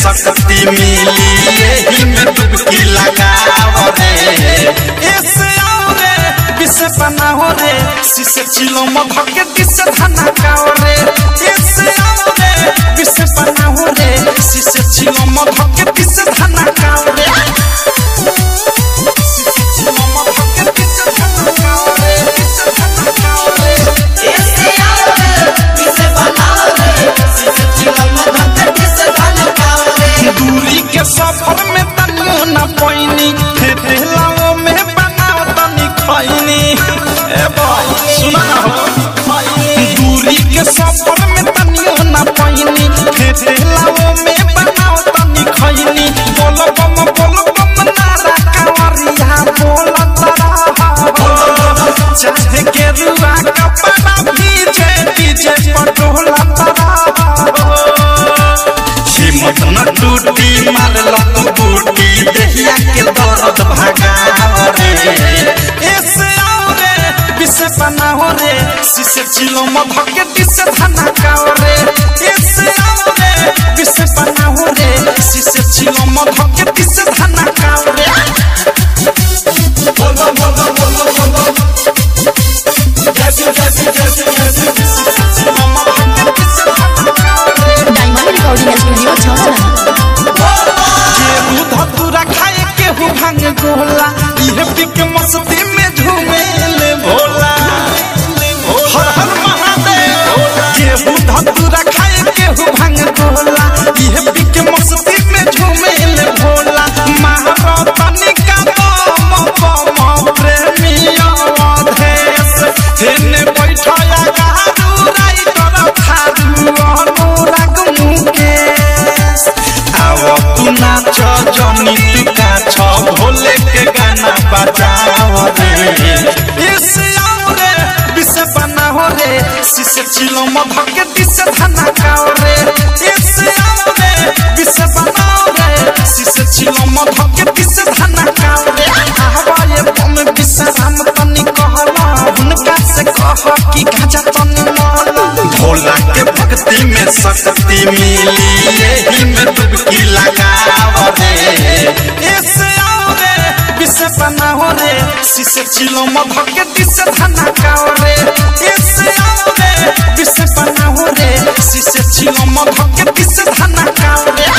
शक्ति मिली यही में डुबकी लगाओ रे। ऐसे आओ रे विष बनाओ रे शीशे चिलो मध के दिस धना काओ रे। ऐसे आओ रे विष बनाओ रे शीशे चिलो मध के दिस धना काओ रे। शीशे चिलो मध के दिस धना काओ रे दिस धना काओ रे। ऐसे आओ रे विष बनाओ रे शीशे चिलो मध के दिस धना काओ रे। दूरी के सफर में तनियो ना पैनी ठेलाओ में बनाओ तनी खैनी। ए भाई सुना ना हो दूरी के सफर में तनियो ना पैनी ठेलाओ में बनाओ तनी खैनी। बोल बम नारा कांवरिया बोल तरा चाहे गेरुआ कपड़ा भीजे डीजे पटोला तरा। हिम्मत न टूटी मार लत बूटी देहिया के दर्द भगाओ रे। ऐसे आओ रे विष बनाओ रे शीशे चिलो मध के दिस धना काओ रे। ऐसे आओ रे विष बनाओ रे शीशे चिलो मध के दिस धना काओ रे। बोल बम बोल बम बोल बम बोल बम जय शिव जय शिव जय शिव जय शिव। शीशे चिलो मध के दिस धना काओ रे। डायमंड रिकॉर्डिंग स्टूडियो छावना। केहू धतूरा खाए केहू भांग गोला इहे पी के मस्ती में झूमे ले भोला। हर हर महादेव केहू धतूरा खाए केहू भांग गोला इहे पी के मस्ती में झूमे ले भोला। महारतनी का बम बम प्रेमिया अधेश हेने बैठया गारू राइटर थारू अनुराग मुकेश। आओ तू नाच जनी तू काछ भोले के गाना बजाओ रे। इस आओ रे विष बनाओ रे शीशे चिलो मध के दिस धना काओ रे। इस आओ रे विष बनाओ रे शीशे चिलो मध के दिस धना काओ रे। आवा ये बम विश्राम तनी कहला हुनका से कह कि गाजा तनी माला। भोला के भक्ति में शक्ति मिली यही में डुबकी लगाओ रे। ऐसे आओ रे विष बनाओ रे शीशे चिलो मध के दिस धना काओ रे। ऐसे आओ रे विष बनाओ रे शीशे चिलो मध के दिस धना काओ रे।